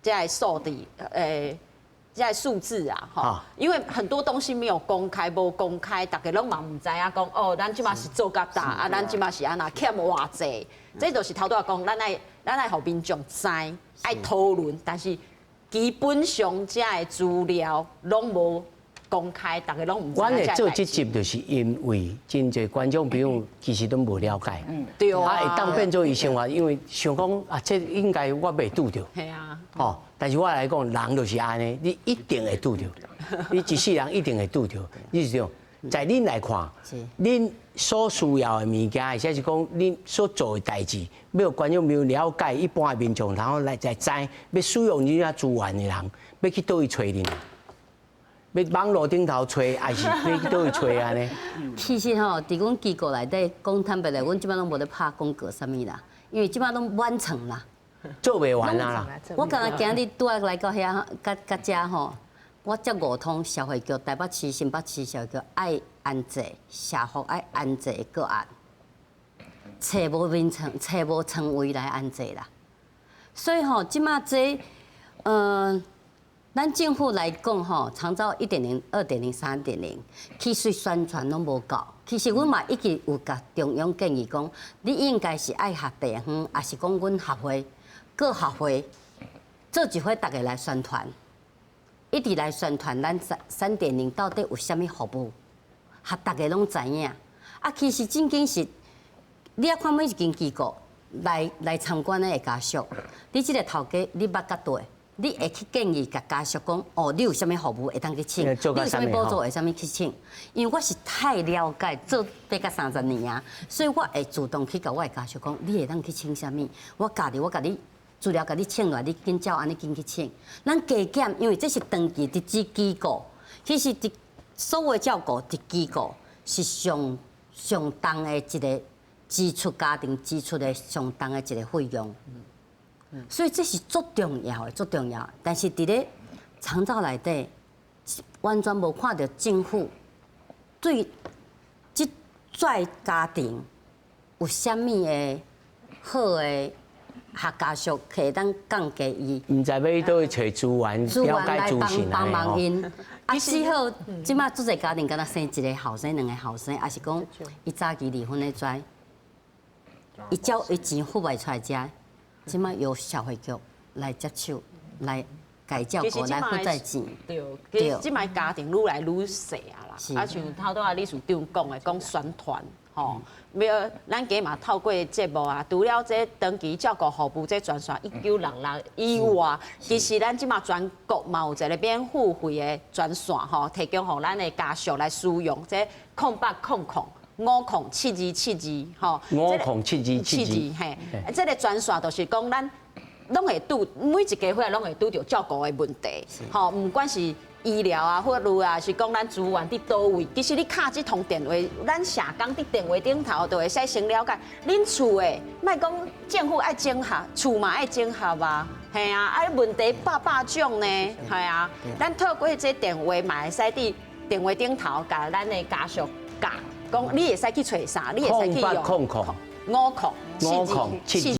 這个數字，這个數字啊，吼，因為很多東西沒有公開，無公開，逐家攏嘛毋知影講，哦，咱這馬是做甲焦，啊，咱這馬是按怎欠偌濟，這就是頭拄仔講，咱愛予民眾知，愛討論，但是基本上這个資料攏無公開，逐家攏毋知。
阮會做這集，就是因為真濟觀眾朋友其實都無了解，
啊，
會當變做伊生活，因為想講啊，這應該我袂拄著，吼，但是我來講，人就是按呢，你一定會拄著，你一世人一定會拄著。你是講，在恁來看，恁所需要的物件，或者是講恁所做的代誌，欲觀眾沒有了解，一般的民眾，然後來才知欲使用這遐資源的人，欲去佗位揣恁？欲網路頂頭揣，抑是欲去佗位揣按呢？
其實吼，佇阮機構內底講坦白來，阮這馬攏無咧拍廣告啥物啦，因為這馬攏滿床啦，
做袂完啊啦。
我敢若今日拄仔來到遐，佮遮吼，我接五通社會局台北市、新北市社會局愛安置社福愛安置的個案，揣無眠床，揣無床位來安置啦。所以吼，這馬這，咱政府來講吼，長照1.0、2.0、3.0，其實宣傳攏無夠。其實阮嘛一直有共中央建議講，你應該是愛合地方，抑是講阮協會各協會做一伙，逐家來宣傳，一直來宣傳咱三點零到底有啥物服務，予逐家攏知影。啊，其實真緊是，你仔看每一間機構來參觀的家屬，你這个頭家你捌較對。你會去建議共家屬講，哦，你有啥物服務會當去請，你有啥物補助會啥物去請？因為我是太了解做八甲30年啊，所以我會主動去共我的家屬講，你會當去請啥物？我教你，我共你資料共你請來，你緊照按呢緊去請。咱加減，因為這是長期佇這機構，其實佇所有照顧佇機構是上上重的一個支出，家庭支出的上重的一個費用。所以這是足重要的，足重要。但是佇咧長照內底，完全無看著政府對這跩家庭有啥物的好的，予家屬可當降低伊。
毋知欲去佗位揣資源，了解資訊
幫忙𪜶。啊，只好這馬足濟家庭，敢若生一个後生，兩个後生，抑是講伊早期離婚的跩，伊繳伊錢付袂出來遮，這擺由社會局來接手來共照顧來負債錢。
對，其實這擺家庭愈來愈細啊啦，啊像頭拄仔理事長講的，講宣傳吼，欲咱今嘛透過節目啊，除了這長期照顧服務這專線1966以外，其實咱這馬全國嘛有一個免付費的專線吼，提供予咱的家屬來使用，這0800 05 7272吼，
05 7272，
嘿，這個專線就是講咱攏會拄每一家伙攏會拄著照顧的問題，吼，毋管是醫療啊、法律啊，是講咱資源佇佗位。其實你敲這通電話，咱社工佇電話頂頭就會使先了解恁厝的，莫講政府愛整合，厝嘛愛整合啊，嘿啊，啊問題百百種呢，係啊，咱透過這電話嘛會使佇電話頂頭共咱的家屬教，講你會使去揣啥，你會使去用
空空
五空
五空七。